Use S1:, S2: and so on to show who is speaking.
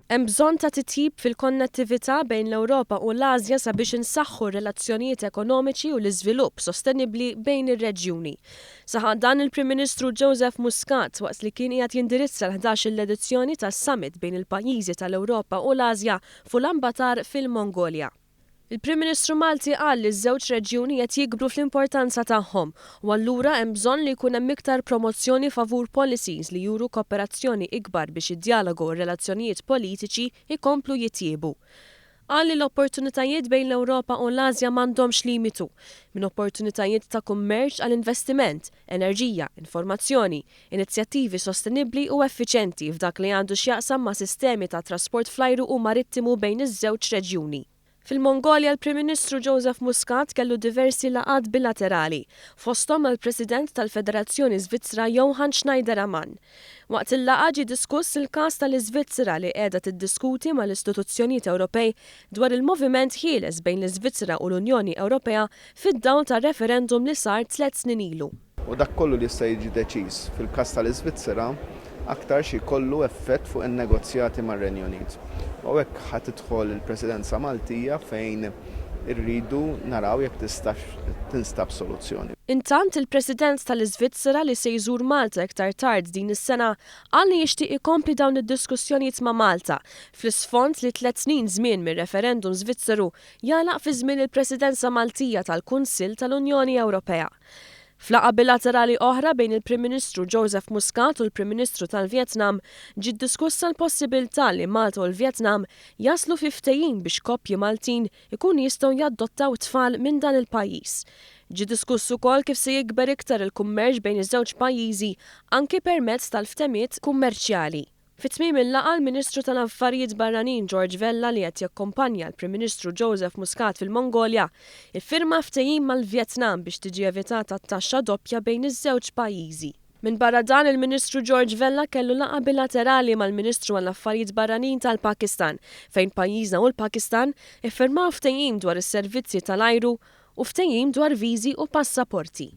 S1: Hemm bżonn ta' titjib fil-konnettività bejn l-Ewropa u l-Asja sabiex insaħħu r-relazzjonijiet ekonomiċi u l-iżvilupp sostenibbli bejn ir-reġjuni. Saħaq dan il-Prim Ministru Joseph Muscat waqt li kien qiegħed jindirizza l-ħdax-il edizzjoni tas-Summit bejn il-pajjiżi tal-Ewropa u l-Asja f'Ulaanbaatar fil-Mongolja. Il-Prim Ministru Malti qal li ż-żewġ reġjuni qed jikbru fl-importanza tagħhom u allura hemm bżonn li jkun hemm iktar promozzjoni favur policies li juru koperazzjoni ikbar biex id-djalogu u r-relazzjonijiet politiċi jkomplu jitjiebu. Qal li l-opportunitajiet bejn l-Ewropa u l-Asja m'għandhomx limitu, minn opportunitajiet ta' kummerċ għal investiment, enerġija, informazzjoni, inizjattivi sostenibbli u effiċenti f'dak li għandu x'jaqsam ma' sistemi ta' trasport fl-ajru u marittimu bejn iż-żewġ reġjuni. Fil-Mongolja l-Prim Ministru Joseph Muscat kellu diversi laqgħat bilaterali, fosthom mal-President tal-Federazzjoni Svizzra Johann Schneider-Ammann. Waqt il-laqgħa ġie diskuss il-każ tal-Iżvizzera li qiegħda tiddiskuti mal-istituzzjonijiet Ewropej dwar il-moviment ħieles bejn l-Iżvizzera u l-Unjoni Ewropea fid-dawl tar-referendum li sar tlett snin ilu.
S2: U dak kollu li jista' jiġi deċiż fil-każ tal-Iżvizzera aktarx jkollu effett fuq in-negozjati mar-Renju Unit. U hawnhekk ħa tidħol il-Presidenza Maltija fejn irridu naraw jekk tistax tinstab soluzzjoni.
S1: Intant, il-President tal-Iżvizzera li se jżur Malta iktar tard din is-sena qal li jixtieq ikompli dawn id-diskussjonijiet ma' Malta fl-isfond li tlett snin żmien mir-referendum Żvizzeru jagħlaq fi żmien il-Presidenza Maltija tal-Kunsill tal-Unjoni Ewropea. F'laqgħa bilaterali oħra bejn il-Prim Ministru Joseph Muscat u l-Prim Ministru tal-Vjetnam ġiet diskussa l-possibilità li Malta u l-Vjetnam jaslu fi ftehim biex koppji Maltin ikunu jistgħu jaddottaw tfal minn dan il-pajjiż. Ġie diskuss ukoll kif se jikber iktar il-kummerċ bejn iż-żewġ pajjiżi anki permezz tal-ftehimiet kummerċjali. Fi tmiem il-laqgħa l-Ministru tal-Affarijiet Barranin George Vella li qed jakkompanja l-Prim Ministru Joseph Muscat fil-Mongolja iffirma ftehim mal-Vjetnam biex tiġi evitata t-taxxa doppja bejn iż-żewġ pajjiżi. Minbarra dan il-Ministru George Vella kellu laqgħa bilaterali mal-Ministru għall-Affarijiet Barranin tal-Pakistan fejn pajjiżna u l-Pakistan iffirmaw ftehim dwar is-servizzi tal-ajru u ftehim dwar viżi u passaporti.